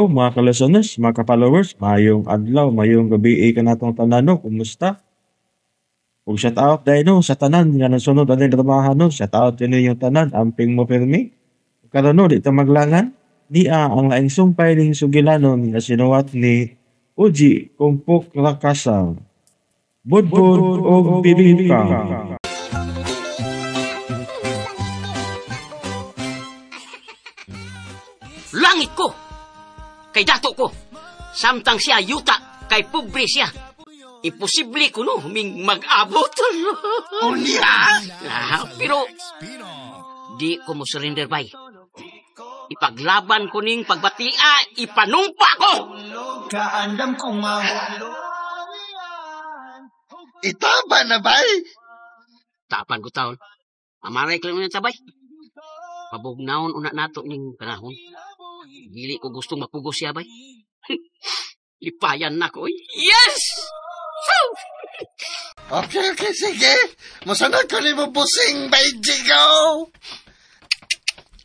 Hello mga ka-listeners, mga ka-followers, maayong adlaw, maayong gabi kanatong tanan no, kumusta? Ug shout out dahil no, sa tanan nga nasunod ani dramahan no, shout out din yung tanan, amping mo pirmi. Karon no, di ta maglangan, niya ang laing sumpay ning sugilanon nga sinuwat ni Uji Kumpok Rakasa. Budbud og bibingka. Langit ko! Kay dato ko! Samtang siya yuta, kay pobre siya. Imposible ko no, ming mag-abot. Unya! Pero, di ko mo surrender bay. Ipaglaban ko ning pagbatia, ipanumpa ko! Kaandam kong mahulog. Itaba na bay? Tapan ko taon. Amaray ko lang yung tabay. Pabugnaon una nato ning panahon. Dili ko gustong mapugos siya bay. Lipayan na ko. Yes! Okay, okay, sige. Masanag ko ni mo busing bay, Jigo.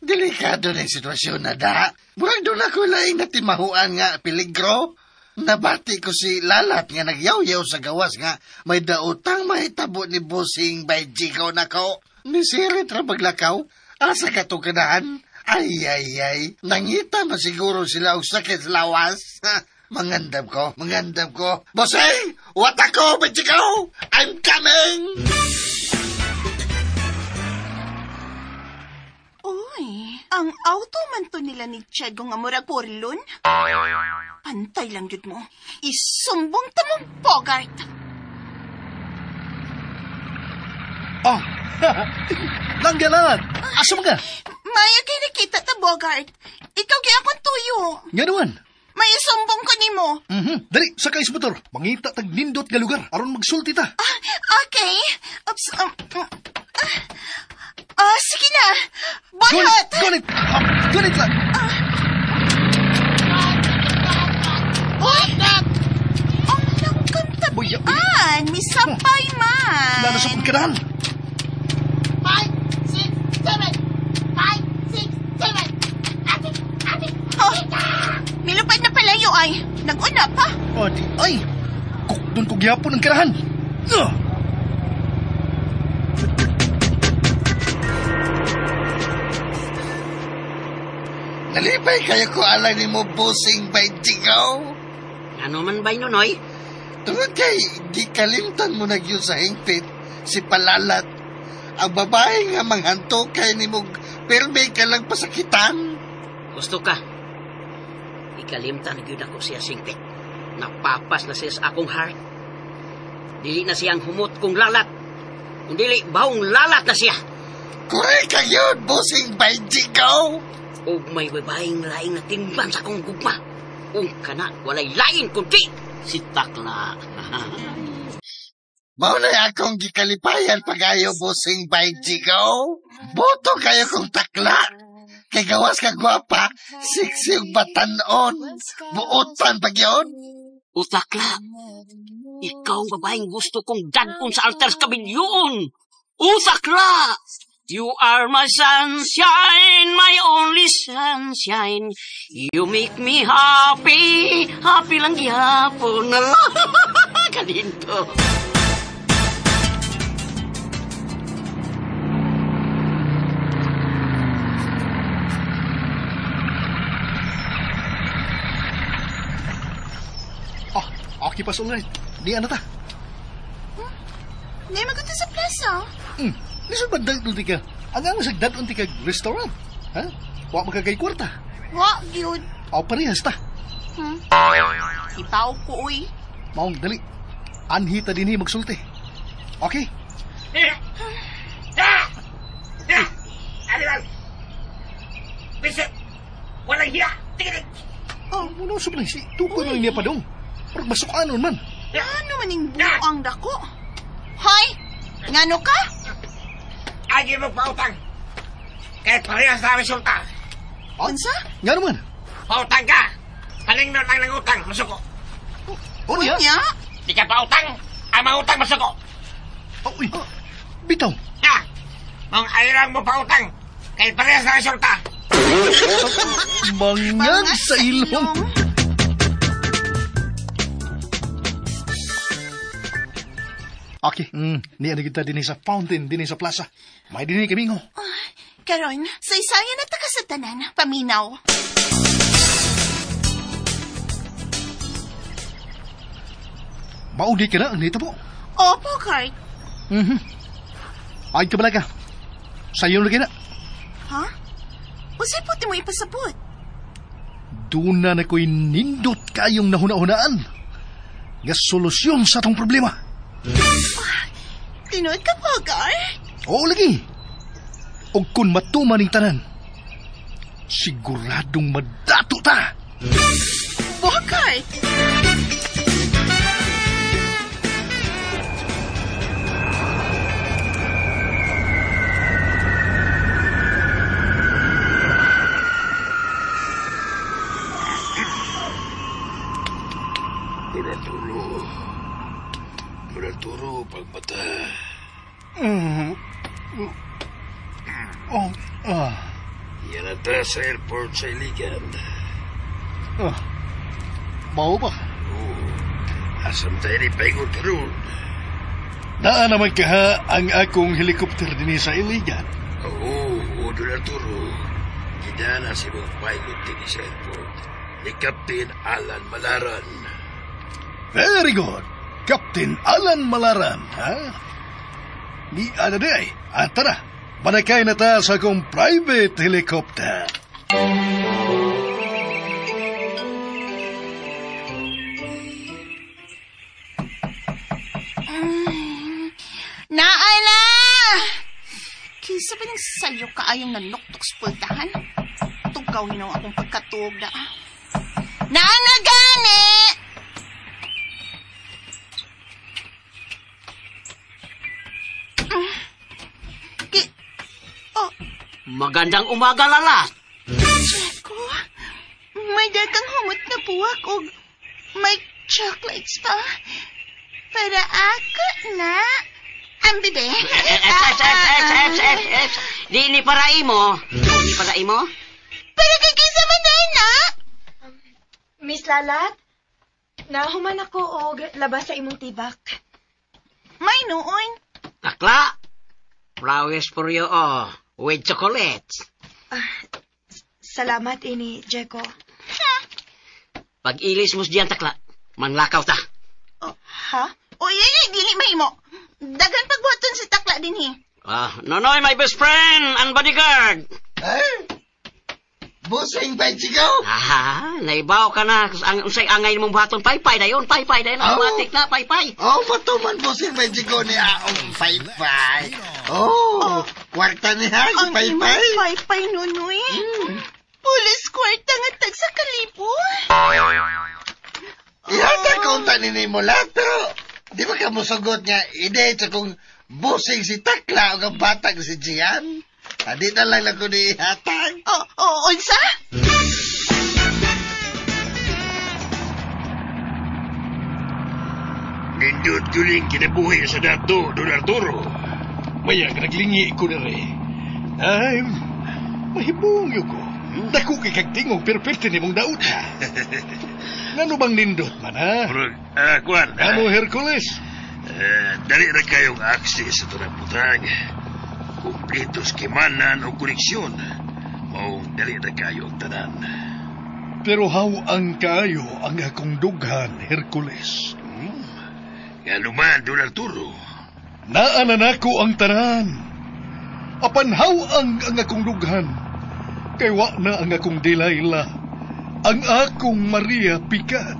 Delikado na yung sitwasyon na da. Murag doon ako laing natimahuan nga peligro. Nabati ko si Lalat nga nagyaw-yaw sa gawas nga may daotang mahitabo ni Busing by Jigo nako. Nisirit ra maglakaw. Asa ka to kanahan? Ay, ay, ay. Nangita masiguro sila og sakit sa lawas. Mangandam ko, mangandam ko. Busing! What ako, by Jigo? I'm coming! Uy, ang auto man to nila ni Chego nga murag porlon. Pantay lang yun mo. Isumbong ta mong Bogart. Oh, langgalan! Asa mga? Maya kay nakita ta, Bogart. Ikaw kaya akong tuyo. Nga naman. May isumbong ko nimo. Mm-hmm. Dali, sakay sa motor. Mangita tag nindot nga lugar. Aron magsulti ta. Ah, okay. Oops. Sige na. Bonhot! Gonit! Gonit lang! Uy! Ang langkang tabaan. Misapay man. Lalo sa pagkanahan. 5, 6, 7! 5, 6, 7! Ate! Ate! Oh, milupad na palayo ay. Nag-una pa. Oh, di ay! Kukdun ko gyapon ang kanahan. Nalipay kayo ko alang ni mo busing by Jigo. Ano man ba'y Nonoy? Tungod kay gikalimtan mo na gyud sa hingpit si Palalat. Ang babae nga manghanto kay ni mo pirmi ka lang pasakitan. Gusto ka. Ikalimtan gyud ako siya singpit. Napapas na siya sa akong heart. Dili na siyang humot kong lalat. Kung dili, bahong lalat na siya. Korek ka yun, busing by Jigo. Og may babaeng laing na timban sa akong gugma. Ung kana, walay lain kundi si Takla. Mao na akong gikalipayan pag-ayo, busing by Jigo. Boto kayo kong takla. Kay gawas ka gwapa, sexy ug batanon. Buotan pag yun. O Takla, ikaw ang babaeng gusto kong dadon sa altar sa kabilyon. O Takla! You are my sunshine, my only sunshine. You make me happy, happy lang gyapon na lang. Kalinto. Oh, okay pa sa alright. Di ano ta? Di magunta sa plaza. Lisod ba dadon ti ka? Ang ang sa dadon ti ka restaurant. Ha? Wa magkagay kwarta. Wa, gyud. Aw, parehas ta. Ipaw ko, uy. Maong dali. Anhita din hi magsulti. Okay? Animal! Vincent! Walang hiya! Tingin! Oh, muna sa si tukoy man niya pa dong. Parang masukanon man. Ano maning buang dako? Hoy! Ngano ka? Agi mo pautang! Kahit parehas na resulta. Unsa? Ngano man? Pautang ka! Paningnon ang nangutang, masuko. Oh, niya? Unya? Di ka pautang, ang mangutang masuko. Oh, uy. Bitaw. Ha! Mong ayaw mo pautang, kahit parehas na resulta. Mangag sa ilong. Okay, niya na kita din sa fountain, din sa plaza. May din kami ngo. Karon, saysaya na ta ka sa tanan, paminaw. Maudi ka na ang nito po. Opo, Kurt. Ay, kabala ka. Sayo lagi na. Ha? Unsay puti mo ipasabot? Doon na na ko'y nindot kayong nahuna-hunaan. Nga solusyon sa atong problema. Tinuod ka, Bogart? Oo, lagi. O kung matuman ning tanan, siguradong madato ta. Bogart! Don Arturo, pagmata. Oh, Yan ata sa airport sa Iligan. Mao ba? Oo. Asam tayo ni Paingon karon. Naa naman kaha ang akong helikopter din sa Iligan. Oo, oo, Don Arturo. Gidana si mong pilot din sa airport. Ni Captain Alan Malaran. Very good. Captain Alan Malaran, ha? Ni ana di ay. At tara, manakay na ta sa akong private helicopter. Naala! Kinsa ba ng sayo kaayong nanuktok sa pultahan? Tugaw hinaw akong pagkatuog na. Naana gani! Oh, Magandang umaga, Lala. Jeko, may dagang humot na buwak og may chocolates pa. Para ako na. Ang bebe. S, S, S, S, S, S. Di ni para imo. Di para imo. Para kay kinsa man dahil na. Miss Lalat, nahuman ako og labas sa imong tibak. May noon. Takla. Flowers for you, oh. With chocolates. Salamat ini, Jeko. Pag ilis mo diyan, takla, manlakaw ta. Oh. Ha? Uy, ay, ay, dili mahimo. Daghan pagbuhaton si takla dinhi. Nonoy, my best friend and bodyguard. Eh? Busing ba, Chico? Ah, naibaw ka na. Ang unsay angay mong buhaton, paypay na yun, paypay na yun. Automatic na, paypay. Oh, patuman busing ba, Chico ni Aong paypay. Oh, kwarta ni ha, si Ang paypay. imong paypay, Nonoy. Pulis kwarta nga tag sa kalibo. Ihatag ko unta ni mo lahat, pero di ba ka musugot nga, ide sa kung busing si Takla o ang batang si Gian? Adi na lang lang ko ni ihatag. Oh, oh, unsa? Nindot yuling kinabuhi sa dato, Don Arturo. Maya, naglingi ko na rin. Ay, mahibong yun ko. Dako kay kagtingog, pero perti ni mong daot. Ngano bang nindot man, ha? Murag, kuwan. Ano, Hercules? Dali na kayong access sa tanang butang. Kumplito skimanan o koneksyon. Maong dali na kayo ang tanan. Pero how ang kayo ang akong dughan, Hercules? Nga luman, Don Arturo. Naanan ako ang tanan. Apan how ang akong dughan. Kay wa na ang akong Delilah. Ang akong Maria Picat.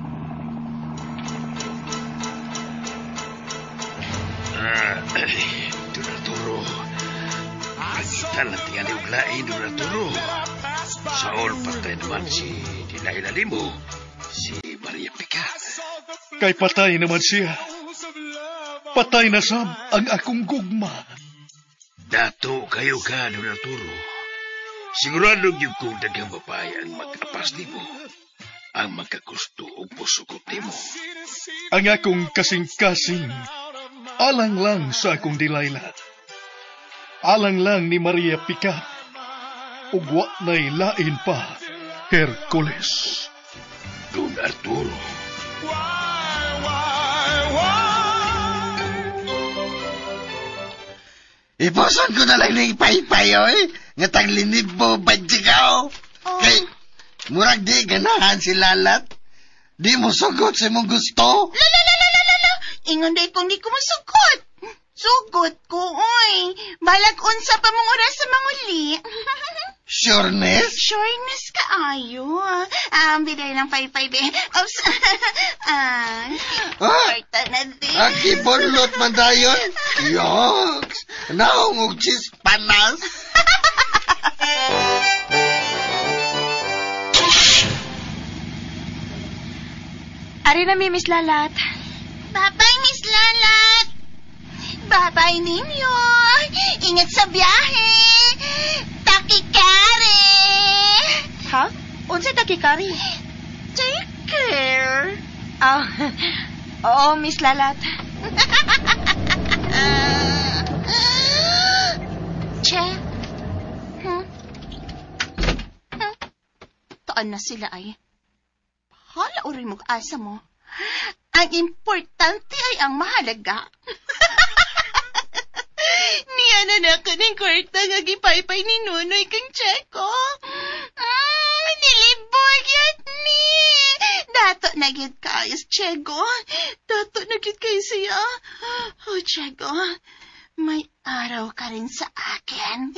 Don Arturo. Pagita lang tingali og lain, Don Arturo. Saol patay naman si Delilah nimo, si Maria Picat. Kay patay naman siya. Patay na sab ang akong gugma. Dato kayo ka, Don Arturo. Sigurado gyud kong daghang babae ang mag-apas nimo, ang magkagusto og musukot nimo. Ang akong kasing-kasing, alang lang sa akong Delilah. Alang lang ni Maria Picat. Ug wa na'y lain pa, Hercules. Don Arturo. Why, why, why? Iposon ko na lang ning paypay, oy. Nga taglinib mo, badjigaw. Oh. Kay, murag di ganahan si Lalat. Di mo sugot sa imong gusto. La la la la la la la. Ingon day kung di ko masugot. Sugot ko, oy. Balag unsa pa mong oras sa manguli. Sureness? Sureness kaayo. Biday lang paypay, be. Oops. Ah, Ah, kwarta na din. Akibulot man dayon. Yoks! Naong og cheese panas. Ari na mi, Miss Lalat. Bye-bye, Miss Lalat. Bye-bye ninyo. Ingat sa biyahe. Takikari. Ha? Unsay takikari? Take care. Ah, oo, Miss Lalat. Che. Taan na sila ay. Bahala uri mo asa mo. Ang importante ay ang mahalaga. Niya na na kaning kwarta nga gipaypay ni Nunoy kang Checo. Nilibog yat ni. Dato na gyud kaayos, Chego. Dato na gyud kayo siya. Oh, Chego, may araw ka rin sa akin.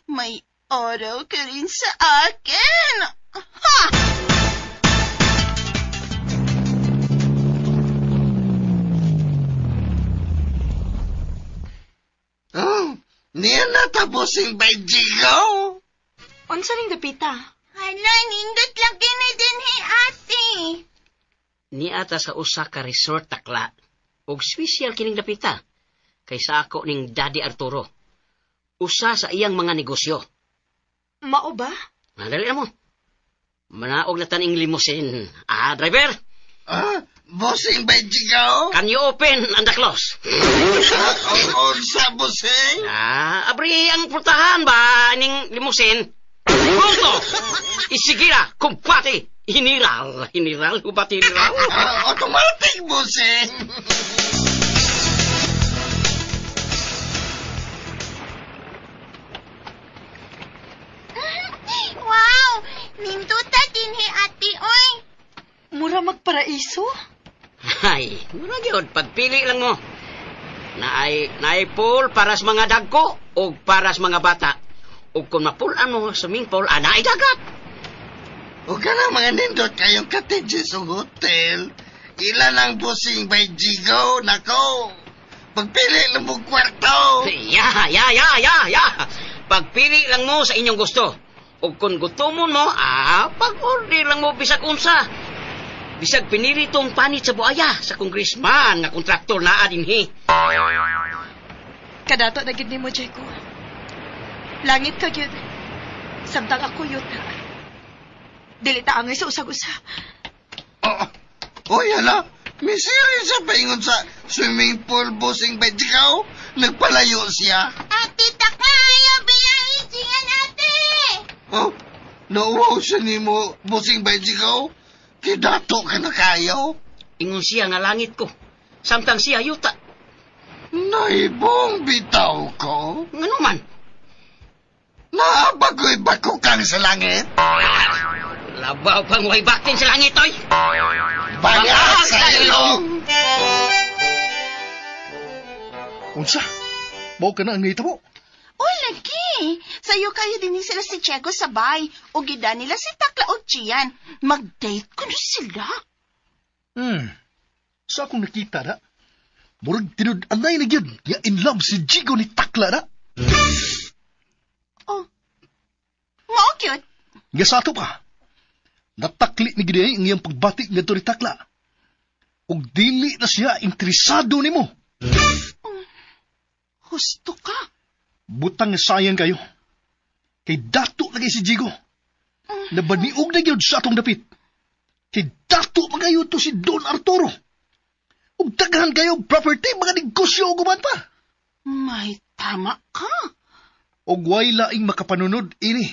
May araw ka rin sa akin. Ha! Oh, niya na tapos yung badjigaw. Unsa ning dapita? Hala, nindot lang kini din he, ate. Niata sa usa ka resort takla og special kining dapita kay sa ako ning Daddy Arturo. Usa sa iyang mga negosyo. Mao ba? Madali na mo. Manaog na taning limousine. Ah, driver, Ah, bossing badjigaw? can you open and the close? Ah, unsa, bossing? Ah, abri ang pultahan ba ning limousine? Punto! Isigira, kumpati, hiniral, hiniral, hubati, hiniral. Ah, automatic, bossing. Wow! Ninduta din he, ate, oy. Mura magparaiso? Ay, mura gyud, pagpili lang mo. Naay pool para sa mga dagko o para sa mga bata. O kung mapulan mo swimming pool, naay dagat. O ka na mga nindot kayong cottages o hotel. Ilan ang bossing badjigaw? Nako, pagpili lang mo kwarto. Ya, ya, ya, ya, ya. Pagpili lang mo sa inyong gusto. O kung gutomon mo, pag-order lang mo bisag unsa. Bisag pinili tong panit sa buaya sa congressman nga kontraktor naa dinhi. Kadato na gid nimo, Jeko. Langit ka gyud. Samtang ako yuta. Dili ta angay sa usag-usa. Oh, oh yala. Misiri sa paingon sa swimming pool, bossing badjigaw. Nagpalayo siya. Ate, takayo, biyang isingan, ate. Oh, nauwaw siya nimo, bossing badjigaw. Kidato ka na kayo. Ingon siya nga langit ko. Samtang siya yuta. Naibong bitaw ko. Ngano man? Naabagoy bakukang sa langit. Labaw pang way baktin sa langit, oy! Banga sa ilong! Unsa? Mao ka na ang nahitabo? Uy, lagi. Sayo kayo din sila si Chego sa bay. O gida nila si Takla o Gian. Mag-date ko na sila. Sa akong nakita na, murag tinud-anay na gyud nga in love si Jigo ni Takla na. Oh. Mao cute. Nga sa ato pa, natakli ni gid ang iyang pagbati ngadto ni Takla. Ug dili na siya interesado nimo. Husto ka. Butang sayang kayo. Kay dato lagi si Jigo. Nabaniog na gyud sa atong dapit. Kay dato magayo to si Don Arturo. Ug daghan kayo property mga negosyo ug uban pa. May tama ka. Ug way laing makapanunod ini.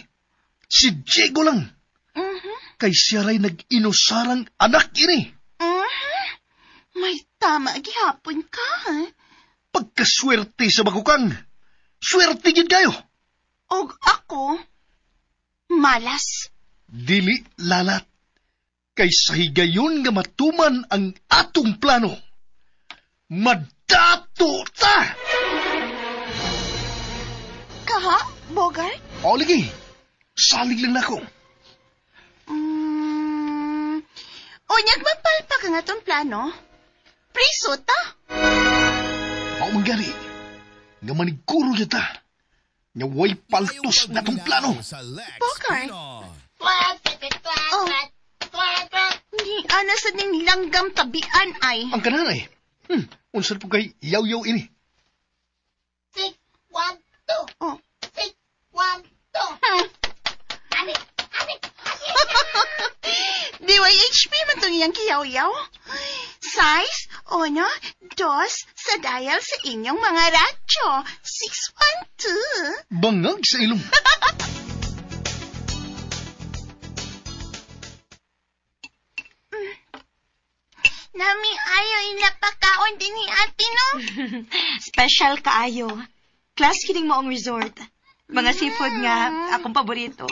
Si Jigo lang. Kay siya ray nag-inusarang anak ini. May tama gihapon ka. Pagkaswerte sa bagukang. Swerte gid kayo. Og ako, malas. Dili lalat. Kay sa higayon nga matuman ang atong plano. Madato ta! Kaha, Bogart? O, lagi. Salig lang nako. Unyag magpalpak ang atong plano. Priso ta? Mao man gani, nga maniguro na ta. Nga way paltos na tong plano. Bogart? Oh. Ni ana sa ning langgam tabian ay. Ang kananay. Unsa po kay yaw-yaw ini? 6, 1, 2. Oh. 6, 1, 2. DYHP man tong iyang kiyaw-yaw. Size, 1, 2, sa dial sa inyong mga radyo. 612. Bangag sa ilong. Nami ayo inapakaon din ni ate, no? Special kaayo. Class kining maong resort. Mga seafood nga, akong paborito.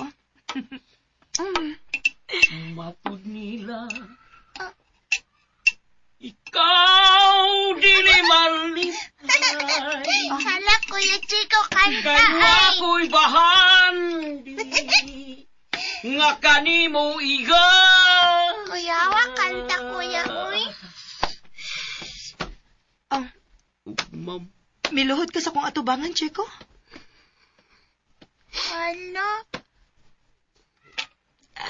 Matud nila. Ikaw dili malipay. Hala, Kuya Chico, kanta Kay ay. ako'y bahan. Nga kanimo iga. Kuya, wa kanta, Kuya, uy. Oh, miluhod ka sa kong atubangan, Chico? Hala.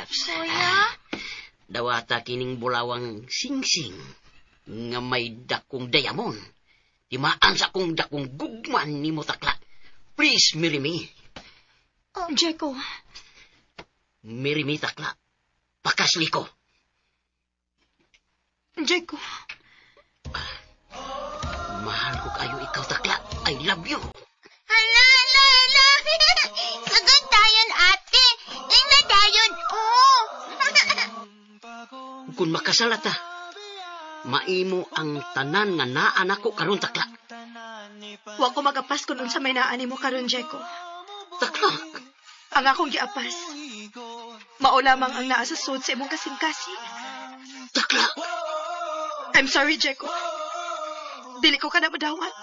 Kuya? Dawata kining bulawang singsing nga may dakong diamond. Timaan sa akong dakong gugman ni mo takla. Please, marry me. Oh, Jeko. Marry me, takla. Pakasli ko. Jeko. Mahal ko kayo ikaw, takla. I love you. Hala, hala, hala. Sagot dayon, ate. Ingna dayon, oh. Kung makasala ta, maimo ang tanan nga naa nako karon takla. Wa ko magapas kung unsa may naa nimo karon, Jeko. Takla. Ang akong giapas, mao lamang ang naa sa sud sa imong kasing-kasing. Takla. I'm sorry, Jeko. Dili ko ka na madawat.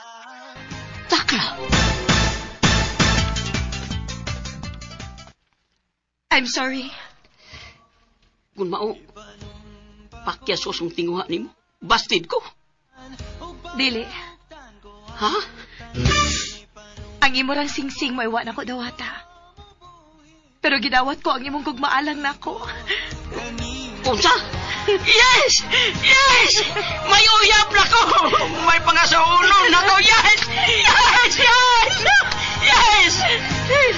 Takla. I'm sorry. Kung mao, pakyas ko sung tinguha nimo. Bastid ko. Dili. Ha? Ang imo rang singsing maiwa na ko dawata. Pero gidawat ko ang imong gugmaalang nako. Unsa? Yes! Yes! May uyab na ko! May pangasaulo na ko! Yes! Yes! Yes! Yes! Yes!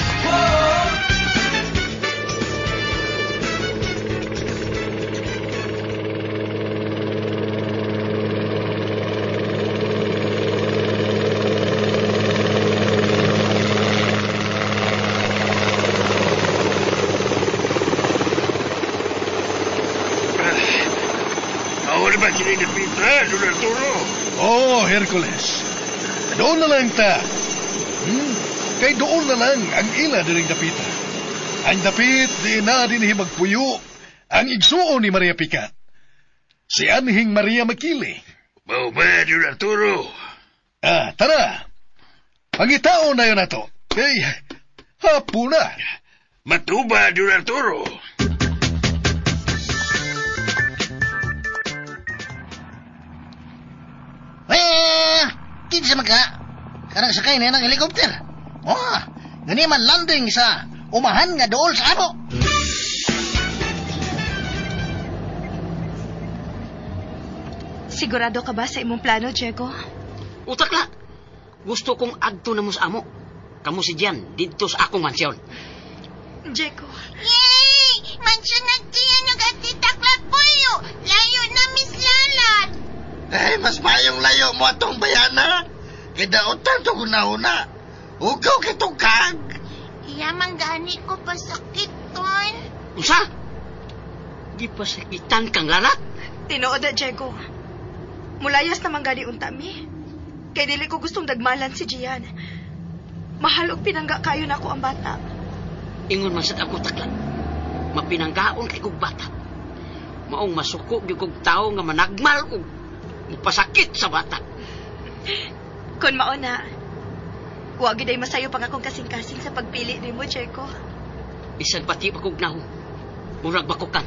Oh, Hercules. Doon na lang ta. Kay doon na lang ang ila diring dapita. Ang dapit di na din magpuyo ang igsuon ni Maria Picat. Si anhing Maria Makili. Mao ba, Don Arturo? Ah, tara. Pangitaon na yun ato. Kay, hapon na. Matuba, Don Arturo. Kinsa man ka? Karang sakay na ng helicopter. Oh, gani man landing sa umahan nga dool sa amo. Sigurado ka ba sa imong plano, Diego? Utakla! Gusto kong agto na mo sa amo. Kamu si Gian, dito sa akong mansyon. Diego. Yay! Mansyon na Gian yung ati takla puyo. Layo na, Miss Lalat. Eh, mas mayong layo mo atong bayana. Kidautan to guna-una. Ugaw kitong kag. Iya, manggani ko pasakit, ton. Unsa? Di pasakitan kang lalat? Tinuod na, Diego. Mulayas naman gani unta mi. Kay dili ko gustong dagmalan si Gian. Mahal og pinangga kayo nako ang bata. Ingon man sad ako takla. Mapinanggaon kay kog bata. Maong masuko gyud kog tawo nga managmal og mupasakit sa bata. Kun mao na, wa gyud ay masayo pang akong kasing-kasing sa pagpili nimo, Jeko. Bisan pati pa kog naho. Murag bakukan.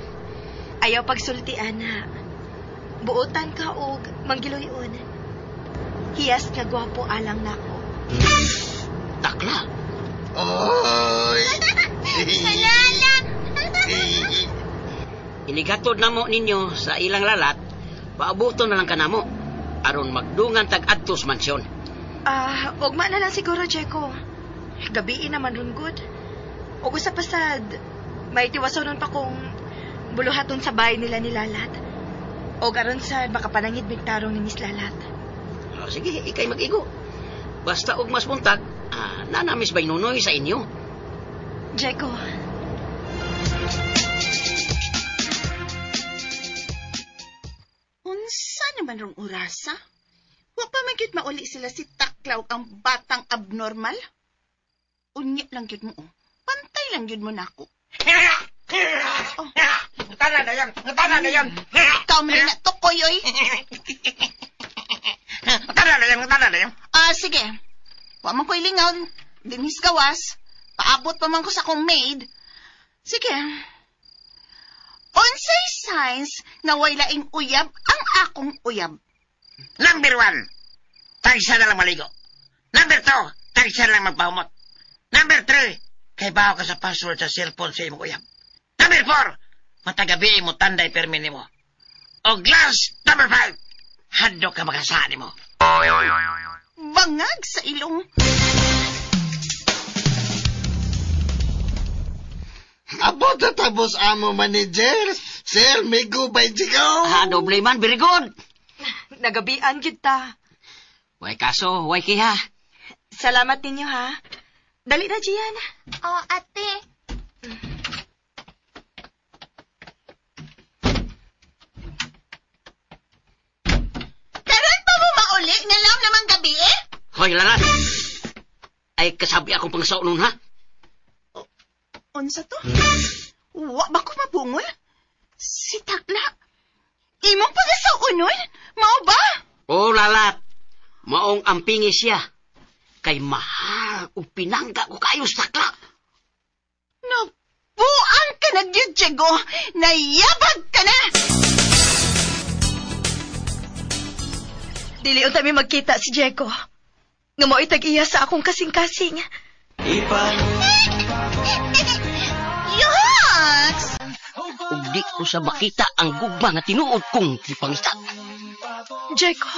Ayaw pagsulti, ana. Buotan ka og manggiloyon. Hiyas nga gwapo alang nako. Takla. Oy! Salalat! Inigatod namo ninyo sa ilang lalat, paabuto na lang kanamo aron magdungan tag adto sa mansyon. Ah, ugma na lang siguro, Jeko. Gabii naman ron good. Og usa pa sad, may tiwasonon pa kong buluhaton sa bahay nila ni Lalat. Og aron sad makapanangid mig tarong ni Miss Lalat. Oh, sige, ikay mag-igo. Basta og mas buntag, nanamis bay nunoy sa inyo. Jeko, Unsa naman rong orasa? Wa pa man gyud mauli sila si Taklaw ang batang abnormal. Unya lang gyud mo. Oh. Pantay lang gyud mo nako. Oh. Tana na yan! Tana na yan! Ikaw man na tukoy oy. Tana na yan! Tana na yan! Ah, sige. Wa man ko'y lingaw dinhis gawas. Paabot pa man ko sa akong maid. Sige. Unsay signs nga way laing uyab ang akong uyab? Number 1, tagsa na lang maligo. Number 2, tagsa na lang magpahumot. Number 3, kay bawo ka sa password sa cellphone sa imong uyab. Number 4, matagabi mo tanday permi nimo. O last, number 5, handok ka makasaan nimo. Bangag sa ilong. Abot na tapos amo manager, Sir Migo Bayjigo. Ah, doble man, very good. Nagabian gyud ta. Way kaso, way kiha. Salamat ninyo ha. Dali na, Gian. Oh, ate. Karon pa mo mauli nga laom namang gabi eh? Hoy, Lalat. Ay, kasabi akong pangsaw nun, ha? Unsa to? Wa ba ko mabungol? Si Takla. Imong pagasaw-unon? Mao ba? Oh, Lalat. Maong ampingi siya. Kay mahal o pinangga ko kayo sa takla. Nabuang ka na gyud, Diego. Nayabag ka na! Dili unta mi magkita si Diego. Nga mao'y tag-iya sa akong kasing-kasing. Yucks! Ug di ko sa makita ang gugma nga tinuod kong gipangita. Diego,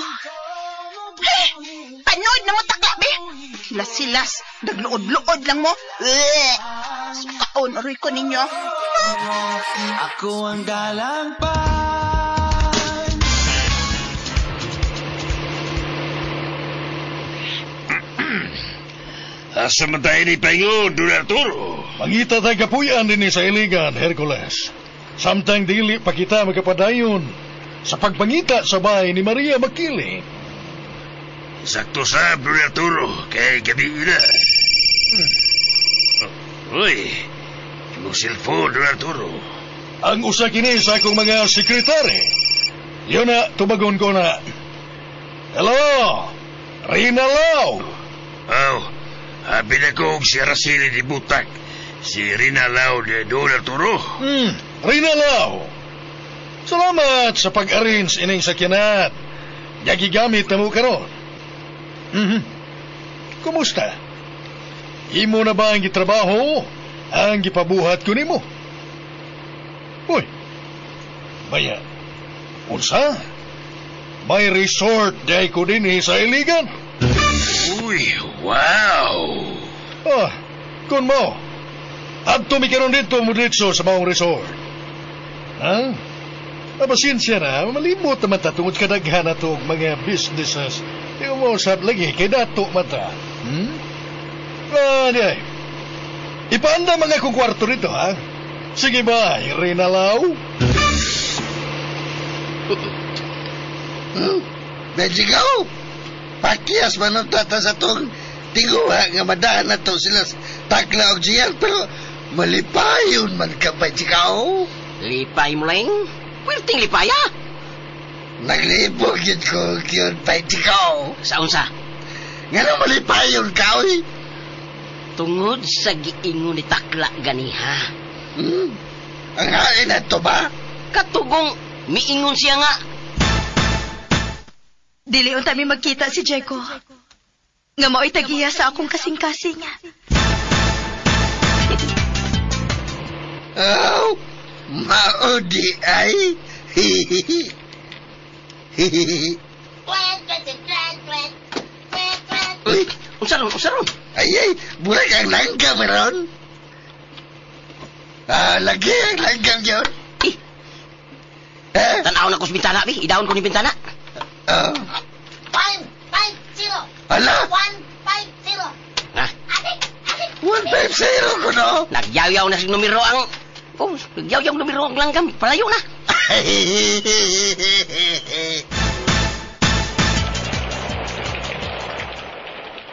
Panood na mo takla, be! Silas-silas, nagluod-luod lang mo. Ugh! Sukaon, aroy ko ninyo. Ako ang dalampan. Asa man tayo ni Paingon, Don Arturo? Mangita tayo kapuyan din sa Iligan, Hercules. Samtang dili pa kita magkapadayon sa pagpangita sa bahay ni Maria Makiling. Sakto sa Don Arturo, kay gabi na. Uy, imong cellphone, Don Arturo. Ang usa kini sa akong mga sekretary. Yun na, tubagon ko na. Hello, Rina Lau. Aw, habi na ko og si Araceli di Butak. Si Rina Lau de Don Arturo. Rina Lau. Salamat sa pag-arrange ining sakyanan. Gagigamit na mo karon. Kumusta? Imo na ba ang gitrabaho? Ang gipabuhat ko nimo? Uy, baya, unsa? May resort day ko dinhi sa Iligan. Uy, wow! Ah, kun mo, adto mi karon dito mo diretso sa maong resort. Ha? Pasensya na, malimot naman ta tungod kadaghan na to og mga businesses. Di mo usab lagi kay dato mata. Ah, di ay. Ipaanda mga kong kwarto rito, ha? Sige ba, Irina Lau? Medjigaw! Pakyas man ang tata sa tong Tinguha nga madaan na to sila Takla og Gian, pero malipayon man ka ba, Chikaw? Lipay mo lang. Pwerting lipaya. Naglibog yun ko yun, bay, Chikaw. Sa unsa? Nga na malipayon ka, oy. Tungod sa giingon ni Takla ganiha. Ang hain na to ba? Katugong miingon siya nga. Dili unta mi magkita si Jeko. Nga mao'y tagiya sa akong kasing-kasing. Oh, maudi ay. Uy, unsa ron, unsa ron? Ay, ay, burak ang langgam ron. Ah, lagi ang langgam yun. Eh, tanaw na ko sa bintana, bi. Idawon ko ni bintana. 150. Ala? 150. Ha? 150 ko, no? Nagyaw-yaw na si numero ang... Oh, nagyaw-yaw numero ang langgam. Palayo na.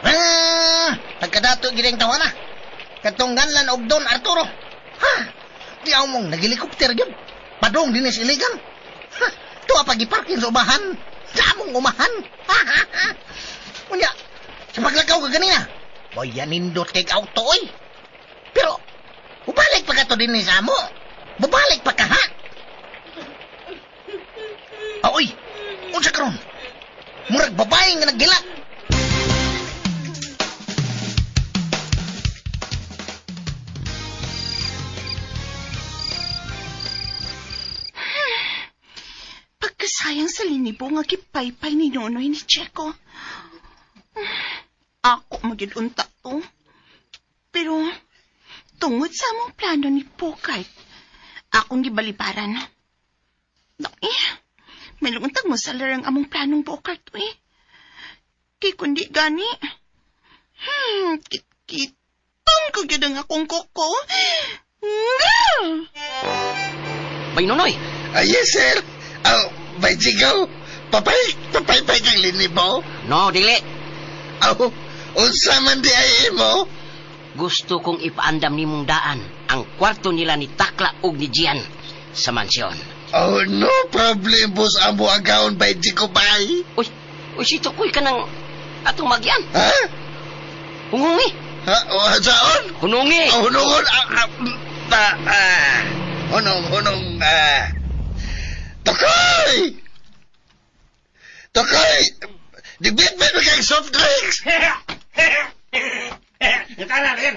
Ah, pagkadato gining tawa na. Katong ganlan og Don Arturo. Ha? Di aw mong naghelikopter gyud. Padong dinis iligan. Ha, tuwa pag-iparking sa ubahan. Sa among umahan. Unya, sa paglakaw ka ganina. Boy, nindot kay auto oy. Pero bubalik pa ka to dinhi sa amo. Bubalik pa ka ha. Oy, unsa karon? Murag babae nga naggilak. Pagkasayang sa linibo nga gipaypay ni Nonoy ni Checo. Ako magid-unta to. Pero, tungod sa among plano ni Pokay, akong gibalibaran. Eh, may luntag mo sa larang among planong Bokart, eh. Kay kundi gani. Kitkitan ko gyud ang akong kuko. Bay Nonoy! Ah, yes, sir. Oh, bay Chico, papay kang linibo? No, dili. Oh, unsa man di ay imo? Gusto kong ipaandam nimong daan ang kwarto nila ni Takla ug ni Gian sa mansyon. Oh, no problem, boss. Amo ang gaon, bay Chico, bay. Uy, uy, si Tukoy ka ng atong magyan. Ha? Hungungi. Ha? O, saan? Hunungi. Oh, hunungon. Hunong, hunong. Tukoy! Tukoy! Dibit-bit mo kang soft drinks! Natala na yun.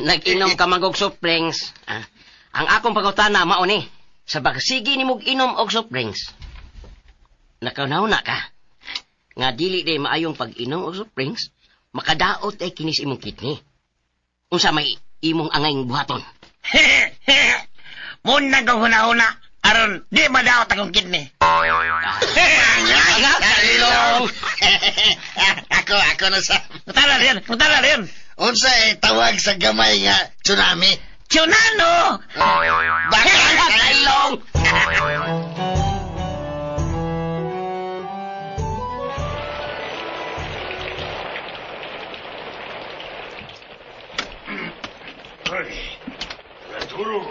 Nag-inom ka magog soft drinks. Ah, ang akong pangutana mao ni, sa pagsige ni mog inom og soft drinks, nakaunaw na ka nga dili day maayong pag-inom og soft drinks, makadaot ay kinis imong kidney. Unsa may imong angayng buhaton? Muna kong huna-huna, aron di madaot akong kidney. Kalilong! Ako na sa... Mutala na yun. Unsa eh, tawag sa gamay nga tsunami? Tsunano! Bakit? Kalilong! Ay, Arturo,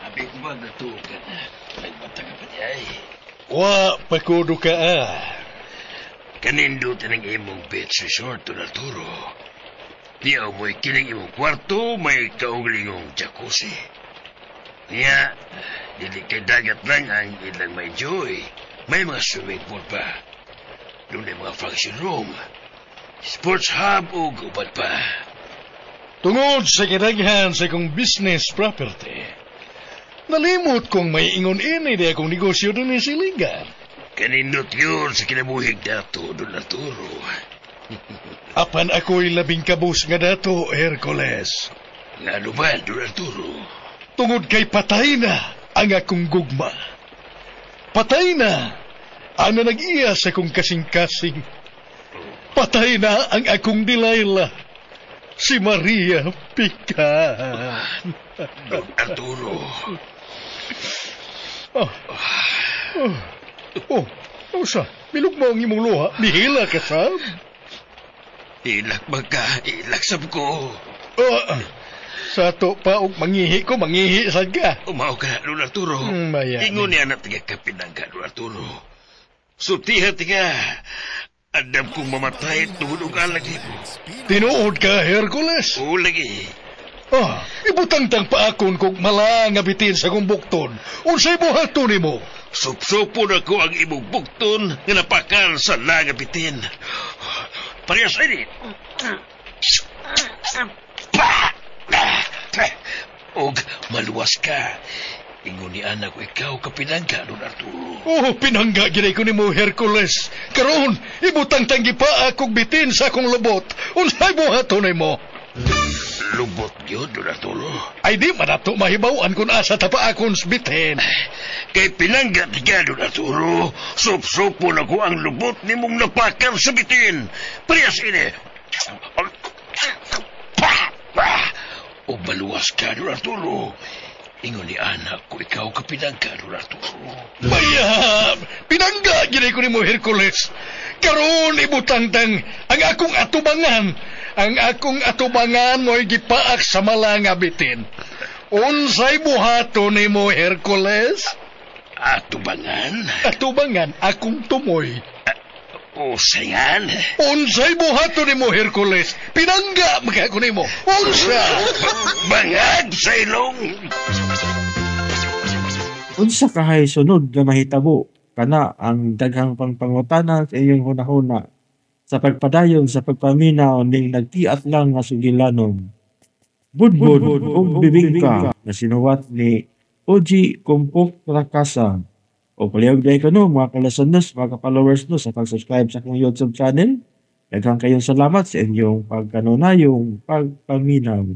abi ko ba natuo ka na? Nagbata ka pa niya ay. Wa pa ko duka ah. Kanindot ang imong beach resort, Don Arturo. Diyaw mo'y kining imong kwarto, may kauglingong jacuzzi. Niya, dili kay dagat lang ang ilang may joy. May mga swimming pool pa. Doon ay mga function room, sports hub o uban pa. Tungod sa kadaghan sa akong business property, nalimot kong may ingon ini di akong negosyo din sa Iligan. Kanindot yun sa kinabuhig dato, Don Arturo. Apan ako'y labing kabus nga dato, Hercules. Ngano ba, Don Arturo? Tungod kay patay na ang akong gugma. Patay na ang nag-iya sa akong kasing-kasing. Patay na ang akong Delilah, si Maria Pican. Don Arturo. Oh, usa, milog mo ang imong luha, mihila ka sab. Ilak ba ka? Ilak sab ko. Oh, sa to pa og mangihi ko, mangihi sad ka. Umao ka, Don Arturo. Maya. Ingon niya na tiga kapinangga, Don Arturo. Sultiha tiga. Andam kong mamatay tungod og alag nimo. Tinuod ka, Hercules? Oo lagi. Ah, ibutang-tang pa akon kog mala nga bitin sa kong bukton. Unsay buhaton nimo? Supsupon ako ang imong bukton nga napakal sa langa bitin. Parehas ini. Pa! Og maluwas ka. Ingon ni anak ko ikaw kapinangga, Don Arturo. Oh, pinangga gid ko nimo, Hercules. Karon, ibutang-tang gipa akong bitin sa akong lubot. Unsay buhaton nimo? Lubot yun, Don Arturo. Ay di man nato mahibaw-an kung asa ta pa akong bitin. Kay pinangga ka, Don Arturo. Supsupon ako ang lubot nimong napakal sa bitin. Parehas ini. Pa! Pa! O maluwas ka, Don Arturo. Ingon ni anak ko ikaw kapinangga, Don Arturo. Maya, pinangga gid ko nimo, Hercules. Karon ibutang-tang ang akong atubangan. Ang akong atubangan mo'y gipaak sa mala nga bitin. Unsay buhaton nimo, Hercules? Atubangan? Atubangan akong tumoy. Usayan? Unsay buhaton nimo, Hercules? Pinangga maka ko nimo. Unsa? Bangag sa ilong! Unsa kahay sunod nga mahitabo kana ang daghang pangpangutana sa inyong hunahuna sa pagpadayon sa pagpaminaw ning nagtiat lang nga sugilanon. Budbud ug Bibingka na sinuwat ni Ogie Compoc Racasa. O palihog dahil ko no, mga kalasanos, mga ka-followers no, sa pag-subscribe sa akong YouTube channel. Daghang kayong salamat sa inyong pagkanunayong pagpaminaw.